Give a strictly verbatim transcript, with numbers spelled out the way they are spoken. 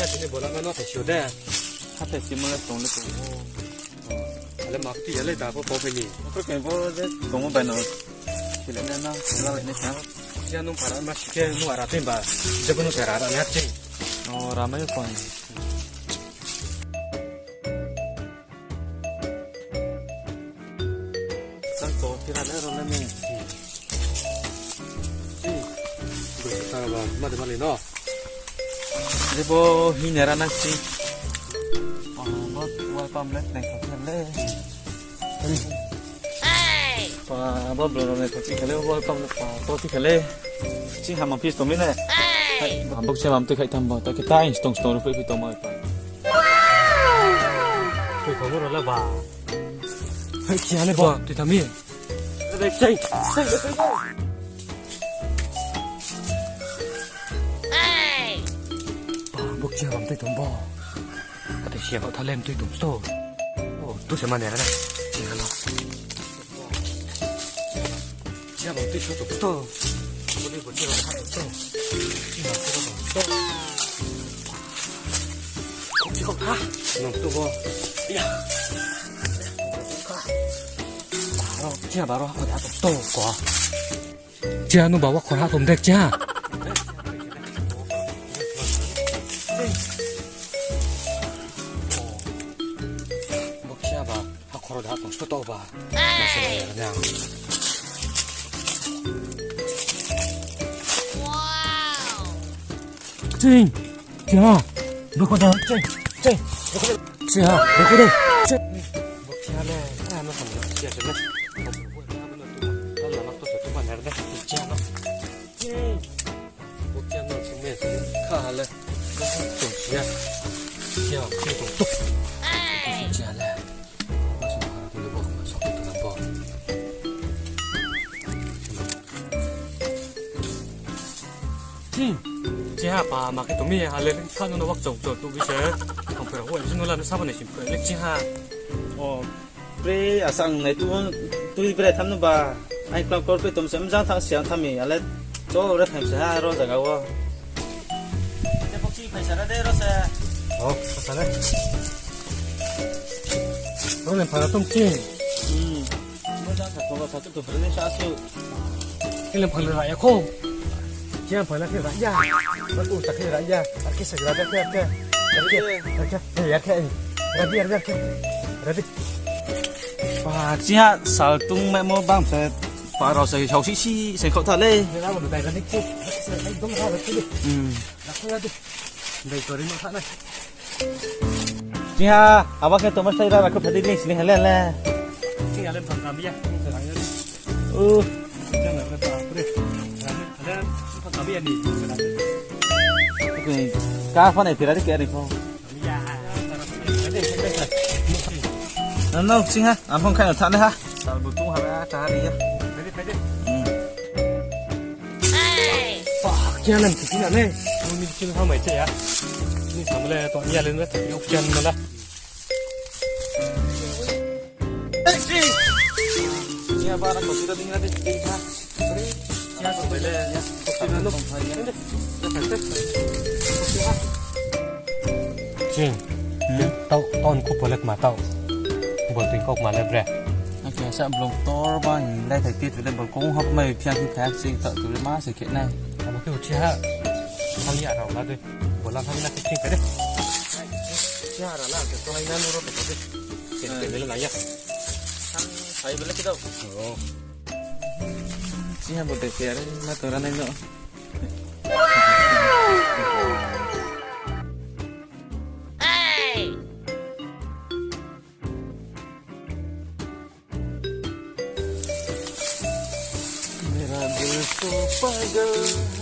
Tini bola ma no thai sio de. Hathai simo le tong le tong. Ale mak ti ale da bo bo ni. Ko ke bo de tong bai no. Sile ne na, sila bai ne sa. Sia nung para ma sike nung ara tin ba. Jebo nung tera ara ne hati. O, rama yo pon. Sang to kira le ro le ni. Beri kita ba, ma de ma le no. Jadi bo hini ra nang si. Wah, bo, wah, pam le, neng kau le. Pa, bo bro ne to ti khale, bo pam pa, to ti khale. Chi ham pis to mi ne. Ham bok se mam ti khai tam ba, ta kita in stong stong ru pe pi to ma pa. Tui kamu ro le ba. Hai, kia le ba, tui tami. Ba, bok sia bam tui tom ba. Ate sia ba thalem tui tom sto. O, tu se mane ra na. Sia ba. Sia bam tui sto tom sto. Bo ni bo sia ba thalem sto. Sia ba thalem sto. Kok si kok ha. Nong tu bo. Ya. Baro, sia baro ha ko da to ko. Sia nu bawa khor ha tom dek sia. Bok sia ba ha khor da tom sto to ba. Ching. Sia. Bok da ching. Ching. Sia. Bok da. Ching. Bok sia le. Ah, no, no, sia, sia le. Bok sia no sing me kha ha le. Sia. Sia, sia tong tuk. Sia le. Masuk ha tu le bok, masuk tu le bok. Chi. Chi ha pa ma ke tumi ha le kha no wak chok chok tu bi se. Kong pera huai sinu la no sabo ne sim pera le chi ha. O. Pre asang nai tu, tui bre tham no ba. Ai klap klor pe tom se mjang thang siang thami ale. Cho re tham se ha ro jaga wo. Te bok chi phai sara de ro se. O, sa le. Ro le phara tom chi. Hmm. Mjang thang ko sa tu tu bre sa su. Khe le phang le ra ya kho. Khe phang le khe ra ya. Ba tu ta khe ra ya. Ar khe se ra ya khe khe. Ar khe, ar khe, eh, ar khe, eh. Ra di, ra di, ar khe. Ra di. Ba, chi ha sal tung me mo bang se. Pa rao se hau si si se khau tha le. Ra mo dai ra di khe. Ra di khe. Hmm. Ra khe ra di. Dai ko ri mo kha na. Chi ha, aba khe toma sai ra ra khe phadi ni sini hele le. Chi ha le phang kam ya. U. Chi ha le ba pre. Ra le phang kam ya ni. Oke. Ka phone pira di ke ni ko. Ya. No, no, chi ha. Ang phone khai no tha le ha. Sal bu tu ha ba ka ha ri ya. Phadi, phadi. Hmm. Fuck, kya lam kiti na ne? Ni kiti na mai te ya. Ni samle to ni alen re ta yo kyan mala. Ya ba na ko tira ding na de kiti ha. Ya ko le ya. Ko tira no. Ching. Hmm? Tau, tau ni kupo le kma tau. Bol tui kau kma le bre. Ake sa blong tor ba hin lai thai ti tu le bol kong hap mai phiang phiang thai si tau tu le ma se khe nai. Abo khe uchi ha. Thang ya rao la de. Bol la thang na khe ching ka de. Uchi ha ra la ke to hai na nu ro to de. Ke ke le la ya. Thang hai bele ke dau. Oh. Uchi ha bo de ke are na to ra nai no. मेरा दिल तो पागल है।